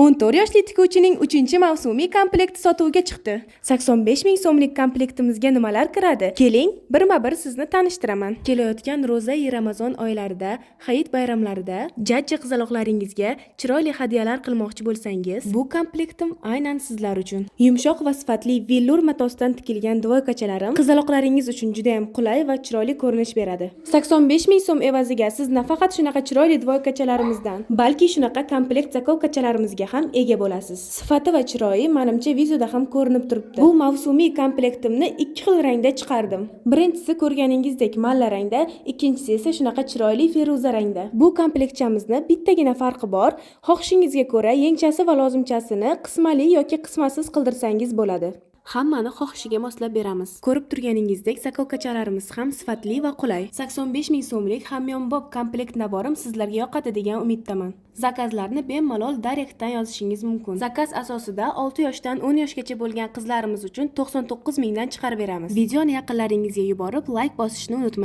14 yoshli tikuvchining 3-mavsumiy komplekti sotuvga chiqdi. 85 ming so'mlik komplektimizga nimalar kiradi? Keling, birma-bir sizni tanishtiraman. Kelayotgan ro'zai Ramazon oylarida, hayit bayramlarida jajji qizaloqlaringizga chiroyli hadyalar qilmoqchi bo'lsangiz, bu komplektim aynan sizlar uchun. Yumshoq va sifatli vellur matosidan tikilgan двойка chalarim qizaloqlaringiz uchun juda ham qulay va chiroyli ko'rinish beradi. 85 ming so'm evaziga siz nafaqat shunaqa chiroyli двойка chalarimizdan, balki shunaqa komplekt заколка chalarimizga ham ega bo'lasiz. Sifati va chiroyi, manimcha, videoda ham ko'rinib turibdi. Bu mavsumiy komplektimni ikki xil rangda chiqardim. Birinchisi ko'rganingizdek malla rangda, ikkinchisi esa shunaqa chiroyli feruza rangda. Bu komplektchamizni bittagina farqi bor. Xohishingizga ko'ra yengchasi va lozimchasini qismali yoki qismasiz qildirsangiz bo'ladi. Hammani xohishiga moslab beramiz. Ko'rib turganingizdek, заколка chalarimiz ham sifatli va qulay. 85 ming so'mlik hamyonbop komplekt набор im sizlarga yoqadi degan umiddaman. Заказ larni bemalol direktdan yozishingiz mumkin. Заказ asosida 6 yoshdan 10 yoshgacha bo'lgan qizlarimiz uchun 99 mingdan chiqarib beramiz. Videoni yaqinlaringizga yuborib, layk bosishni unutmang.